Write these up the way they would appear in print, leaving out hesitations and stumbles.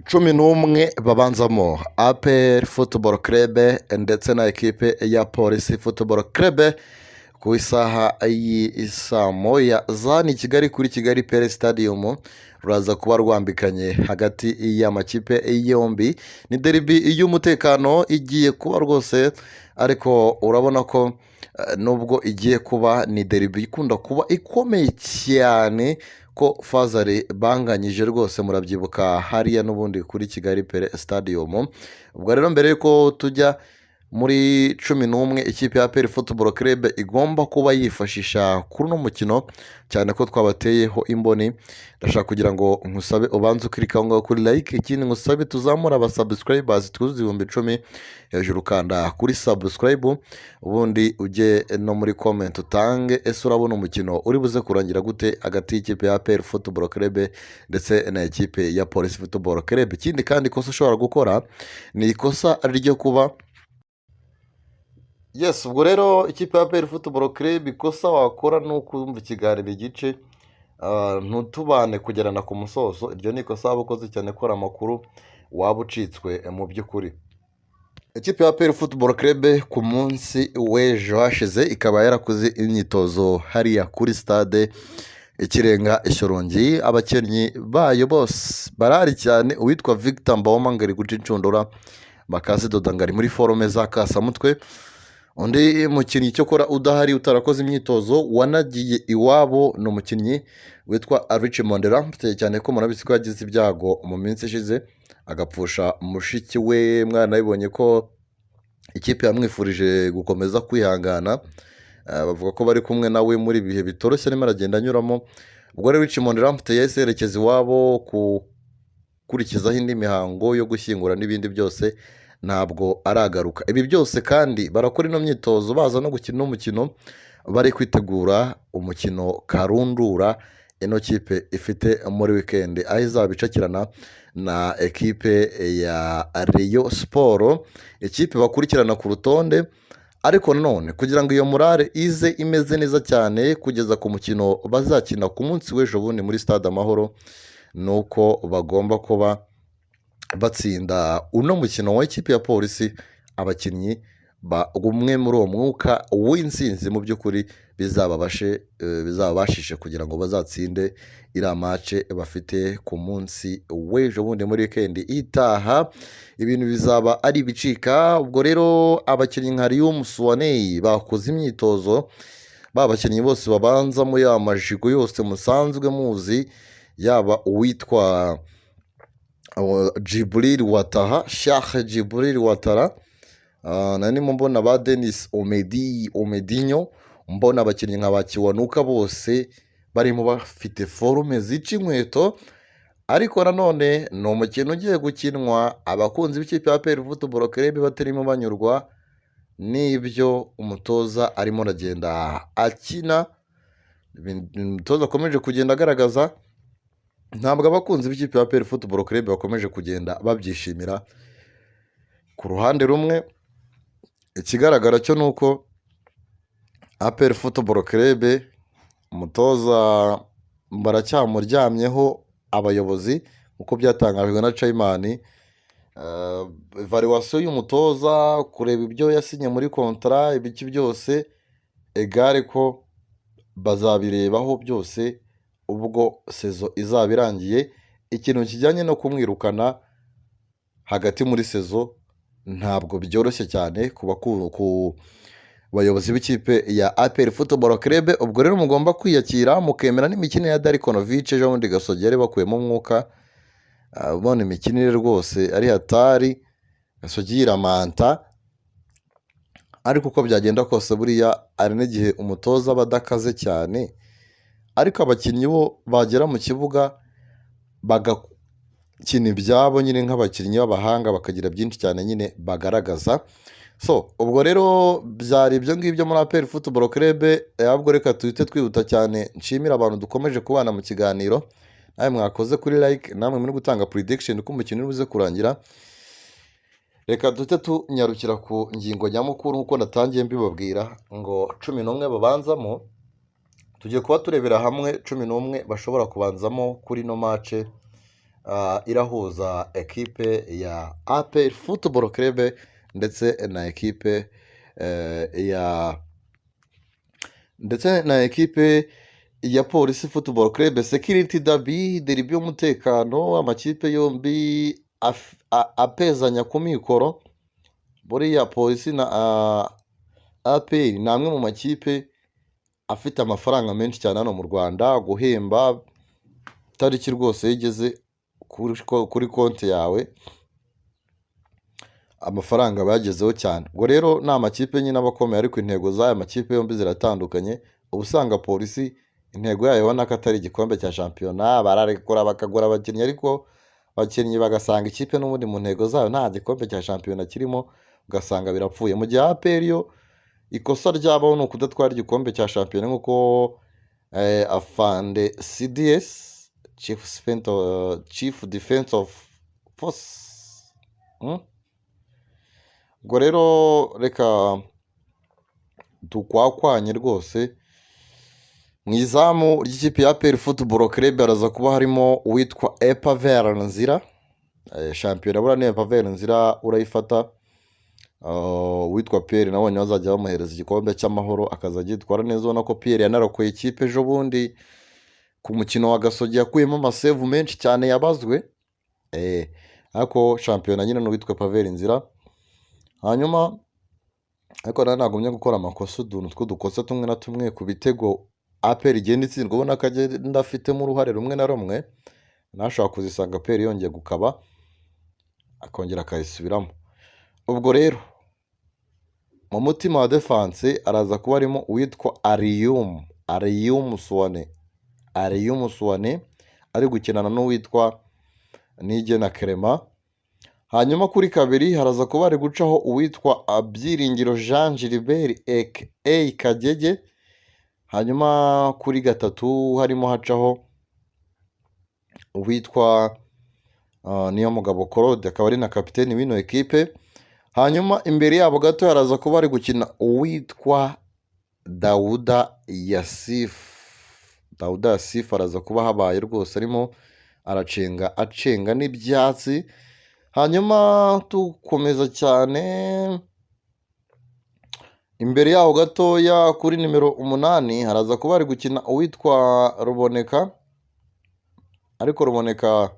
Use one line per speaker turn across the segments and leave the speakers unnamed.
11 babanzamo APR Football Club ndetse na ekipe ya Police Football Club ku isaha y'isaa moya za ni Kigali kuri Kigali Pele Stadium, ruraza kuba rwambikanye hagati y'amakipe yombi. Ni derby y'umutekano igiye kuba rwose, ariko urabona ko nubwo igiye kuba, ni derby ikunda kuba ikomeye cyane, ko fazare banganyije rwose, murabyibuka hariya n'ubundi kuri Kigali Pele Stadium. Ubwo rero mbere y'uko tujya muri 11 ikipe ya APR Football Club igomba kuba yifashisha kuri uno mukino, cyane ko twabateyeho imboni, ndashaka kugira ngo nkusabe ubanze ukirika aho ngaho kuri like. Ikindi nkusabe tuzamure aba subscribers, twuzuze 10,000. Hejuru ukanda kuri subscribe, ubundi ujye no muri comment utange: ese urabona umukino uri buze kurangira gute hagati y'ikipe ya APR Football Club ndetse na ekipe ya Police Football Club? Ikindi kandi, ikosa ushobora gukora ni ikosa ryo kuba, yes, ubwo rero ikipe ya APR Football Club, ikosa wakora ni ukumva ikiganiro igice, ntutubane kugerana ku musozo. Iryo ni ikosa waba ukoze cyane, ko ari amakuru waba ucitswe mu by'ukuri. Ikipe ya APR Football Club ku munsi w'ejo hashize ikaba yarakoze imyitozo hariya kuri Stade Ikirenga Ishyorongi. Abakinnyi bayo bose barahari cyane. Uwitwa Victor Mbaoma ngo ari guca inshundura, Makasi Doda ngo ari muri forme za kasamutwe. Undi mukinnyi cyokora udahari, utarakoze imyitozo, wanagiye iwabo, ni umukinnyi witwa Richmond Lamptey, cyane ko murabizi ko yagize ibyago mu minsi ishize agapfusha mushiki we. Mwana bibonye ko ikipe yamwifurije gukomeza kwihangana, bavuga ko bari kumwe nawe muri ibihe bitoroshye arimo aragenda anyuramo. Ubwo rero Richmond Lamptey yahise yerekeza iwabo gukurikizaho indi mihango yo gushyingura n'ibindi byose, ntabwo aragaruka. Ibi byose kandi barakora ino myitozo, baza no gukina umukino, bari kwitegura umukino karundura ino kipe ifite muri wikendi, aho izaba icakirana na ekipe ya Rayon Sports, ikipe bakurikirana ku rutonde. Ariko nanone kugira ngo iyo morale ize imeze neza cyane kugeza ku mukino bazakina ku munsi w'ejo bundi muri Stade Amahoro, ni uko bagomba kuba batsinda uno mukino wa ikipe ya Polisi, abakinnyi bagumwe muri uwo mwuka w'intsinzi, mu by'ukuri bizababashishe kugira ngo bazatsinde iriya match bafite ku munsi w'ejo bundi muri wikendi itaha. Ibintu bizaba ari ibicika. Ubwo rero abakinnyi nka Aliou Souané bakoze imyitozo, ba bakinnyi bose babanzamo, ya majigo yose musanzwe muzi, yaba uwitwa Djibril Ouattara, Cheick Djibril Ouattara, narimo mbona ba Denis Omedi Omedinho, mbona abakinnyi nka ba Kiwanuka, bose barimo bafite forme zica inkweto. Ariko nanone ni umukino ugiye gukinwa abakunzi b'ikipe ya APR Football Club batarimo banyurwa n'ibyo umutoza arimo aragenda akina. Umutoza akomeje kugenda agaragaza, ntabwo abakunzi b'ikipe ya APR Football Club bakomeje kugenda babyishimira. Ku ruhande rumwe, ikigaragara cyo ni uko APR Football Club umutoza baracyamuryamyeho abayobozi, nk'uko byatangajwe na chairman. Évaluation y'umutoza, kureba ibyo yasinye muri contrat, ibiki byose, egare ko bazabirebaho byose ubwo saison izaba irangiye. Ikintu kijyanye no kumwirukana hagati muri saison ntabwo byoroshye cyane ku bayobozi b'ikipe ya APR Football Club. Ubwo rero mugomba kwiyakira, mukemera n'imikinire ya Darko Novic. Ejo bundi Gasogi yari bakuyemo umwuka, ubona imikinire rwose ari hatari, Gasogi yiramanta. Ariko uko byagenda kose, buriya hari n'igihe umutoza aba adakaze cyane, ariko abakinnyi bo bagera mu kibuga bagakina ibyabo nyine nk'abakinnyi b'abahanga, bakagira byinshi cyane nyine bagaragaza. So ubwo rero byari ibyo ngibyo muri APR Football Club. Ahubwo reka tuhite twihuta cyane, nshimira abantu dukomeje kubana mu kiganiro. Nawe mwakoze kuri like, namwe muri gutanga prediction uko umukino uri buze kurangira. Reka duhite tunyarukira ku ngingo nyamukuru, nk'uko natangiye mbibabwira ngo 11 babanzamo. Tugiye kuba turebera hamwe 11 bashobora kubanzamo kuri ino match. irahuza ekipe ya APR Football Club ndetse na ekipe ya ndetse na ekipe ya Polisi Football Club. Security derby, derby y'umutekano, amakipe yombi apezanya ku mikoro. Buriya Polisi na APR ni amwe mu makipe afite amafaranga menshi cyane hano mu Rwanda. Guhemba tariki rwose iyo igeze kuri konti yawe, amafaranga bagezeho cyane. Ubwo rero ni amakipe nyine aba akomeye, ariko intego z'aya makipe yombi ziratandukanye. Uba usanga Polisi intego yayo ubona ko atari igikombe cya shampiyona. Bararekura bakagura abakinnyi, ariko abakinnyi bagasanga ikipe n'ubundi mu ntego zayo nta gikombe cya shampiyona kirimo, ugasanga birapfuye. Mu gihe APR yo ikosa ryabaho ni ukudatwara igikombe cya shampiyona, nk'uko afande CDS, Chief Defense of Force. Ubwo rero reka tukwakwanye rwose. Mu izamu ry'ikipe ya APR Football Club haraza kuba harimo uwitwa Epaver Nzira. Shampiyona buriya ni Epaver Nzira urayifata. Uwitwa Pierre nabonye bazajya bamuhereza igikombe cy'amahoro, akaza agitwara neza. Ubona ko Pierre yanarokoye ikipe ejo bundi ku mukino wa Gasogi, yakuyemo ama save menshi cyane yabazwe. Ariko shampiyona nyine ni uwitwa Pavel Nzira. Hanyuma ariko nawe nagumye gukora amakosa, utuntu tw'udukosa tumwe na tumwe ku bitego APR igenda itsindwa, ubona ko agenda afitemo uruhare rumwe na rumwe. Ntashobora kuzisanga APR yongeye gukaba, akongera akayisubiramo. Ubwo rero mu mutima wa défense araza kuba arimo uwitwa Aliyumu Suwane. Aliyumu Suwane ari gukinana n'uwitwa Niyigena Clement. Hanyuma kuri kabiri haraza kuba hari gucaho uwitwa Byiringiro Jean Gilbert aka Kagege. Hanyuma kuri gatatu harimo hacaho uwitwa Niyomugabo Claude, akaba ari na kapiteni w'ino ekipe. Hanyuma imbere yabo gato haraza kuba hari gukina uwitwa Dawuda Yasifu. Dawuda Yasifu araza kuba habaye rwose, arimo aracenga, acenga n'ibyatsi. Hanyuma dukomeza cyane, imbere yaho gatoya kuri nimero 8 haraza kuba hari gukina uwitwa Ruboneka. Ariko Ruboneka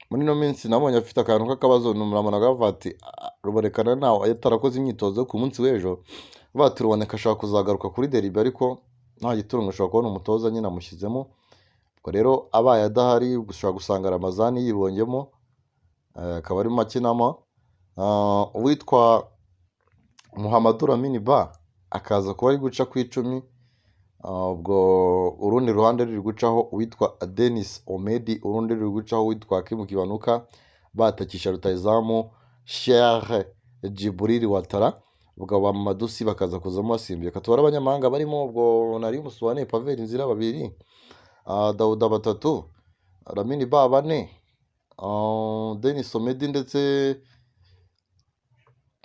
muri ino minsi nabonye afite akantu k'akabazo. Murabona bavuga ati: "Ah, Ruboneka nawe atarakoze imyitozo ku munsi w'ejo." Bavuga ati Ruboneka ashobora kuzagaruka kuri derby, ariko nta giturungo ushobora kubona umutoza nyine amushyizemo. Ubwo rero abaye adahari, ushobora gusanga Ramazani yibonyemo, akaba arimo akinamo. Uwitwa Muhammadu Lamine Ba akaza kuba ari guca ku 10. Ubwo urundi ruhande ruri gucaho uwitwa Denis Omedi, urundi ruri gucaho uwitwa Hakimu Kiwanuka, batakisha rutahizamu Sheikh Djibril Ouattara. Ubwo ba Mamadou bakaza kuzamo basimbuye. Katubara abanyamahanga barimo: ubwo nari musobanuye Pavel Nzira babiri, Dawuda batatu, Lamine Ba bane, Denis Omedi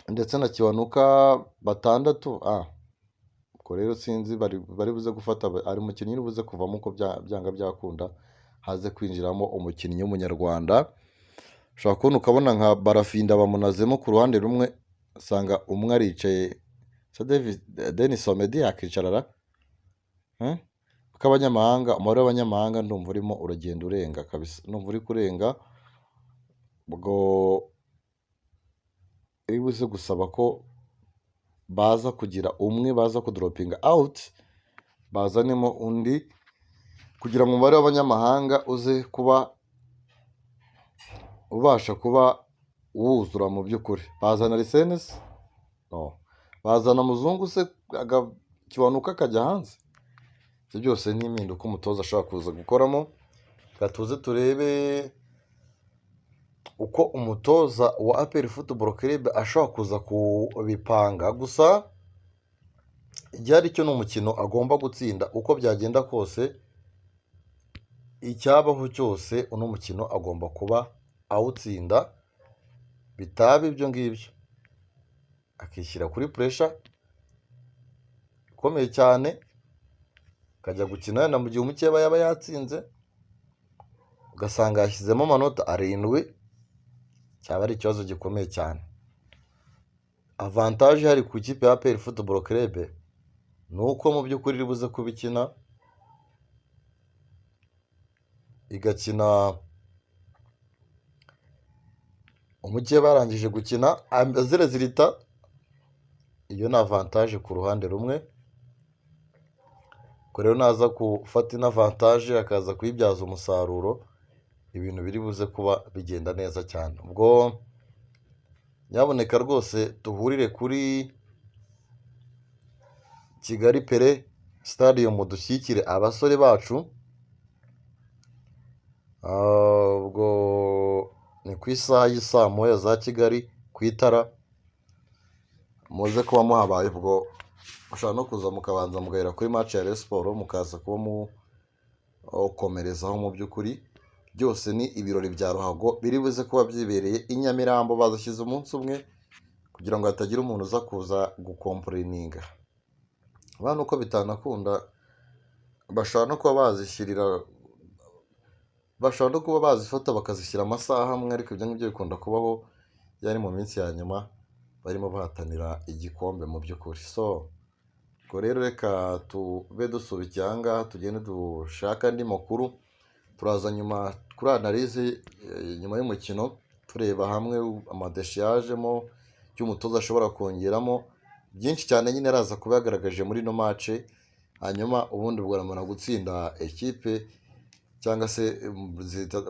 ndetse na Kiwanuka batandatu. Ubwo rero sinzi bari buze gufata, hari umukinnyi uri buze kuvamo uko byanga byakunda, haze kwinjiramo umukinnyi w'umunyarwanda. Ushobora kubona ukabona nka Barafinda bamunazemo ku ruhande rumwe, usanga umwe aricaye. Se Denis Omedi yakicarara? Kuko abanyamahanga, umubare w'abanyamahanga ndumva urimo uragenda urenga kabisa, ndumva uri kurenga. Ubwo iri buze gusaba ko baza kugira umwe baza kudropinga out, bazanemo undi, kugira ngo umubare w'abanyamahanga uze kuba ubasha kuba wuzura. Mu by'ukuri bazana Lisenesi, no bazana Muzungu se, Kiwanuka akajya hanze. Ibyo byose ni impinduka umutoza ashobora kuza gukoramo. Reka tuze turebe uko umutoza wa APR Football Club ashobora kuza kubipanga. Gusa igihari cyo ni umukino agomba gutsinda uko byagenda kose, icyabaho cyose uno mukino agomba kuba awutsinda. Bitaba ibyo ngibyo akishyira kuri pressure ikomeye cyane, akajya gukina wenda mu gihe umukeba yaba yatsinze. Ugasanga yashyizemo amanota 7, cyaba ari ikibazo gikomeye cyane. Avantage ihari ku ikipe ya APR Football Club ni uko mu by'ukuri iri buze kuba ikina, igakina umukeba barangije gukina zire zirita, iyo ni avantage ku ruhande rumwe. Ubwo rero naza gufata ino avantage akaza kuyibyaza umusaruro, ibintu biri buze kuba bigenda neza cyane. Ubwo nyabuneka rwose duhurire kuri Kigali Pele Stadium, dushyigikire abasore bacu. Ubwo ni ku isaha y'i 1:00 za Kigali ku itara, muze kuba muhabaye. Ubwo mushobora no kuza mukabanza mugahera kuri match ya Rayon Sports, mukaza kuba mukomerezaho. Mu by'ukuri byose ni ibirori bya ruhago biri buze kuba byibereye i Nyamirambo. Bazashyize umunsi umwe kugira ngo hatagira umuntu uza kuza gucomplaininga. Urabona uko bitanakunda, bashobora no kuba bazishyirira, bashobora no kuba bazifata bakazishyira amasaha amwe, ariko ibyo ngibyo bikunda kubaho iyo ari mu minsi ya nyuma barimo bahatanira igikombe mu by'ukuri. So ubwo rero reka tube dusubikiye aha ngaha, tugende dushake andi makuru. Turaza nyuma kuri analyse nyuma y'umukino, tureba hamwe amadéchets yajemo, icyo umutoza ashobora kongeramo, byinshi cyane nyine araza kuba yagaragaje muri ino match. Hanyuma ubundi ubwo baramara gutsinda ekipe, cyangwa se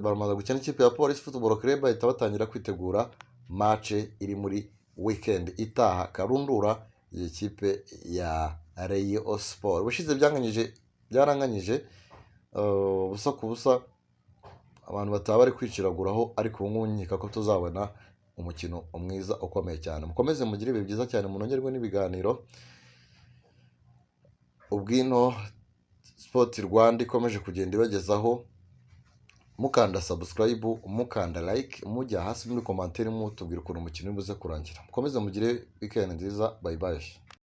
baramaze gukina ikipe ya Police Football Club, bahita batangira kwitegura match iri muri weekend itaha karundura, iyi kipe ya Rayon Sport. Ubushize byanganyije, byaranganyije 0-0, abantu bataba bari kwiciraguraho, ariko ubu ngubu nkeka ko tuzabona umukino mwiza ukomeye cyane. Mukomeze mugire ibihe byiza cyane, munogerwe n'ibiganiro ubwino Sport Rwanda ikomeje kugenda ibagezaho. Mukanda subscribe, mukanda like, mujya hasi muri commentaire mutubwira ukuntu umukino uri buze kurangira. Mukomeze mugire weekend nziza, bye bye.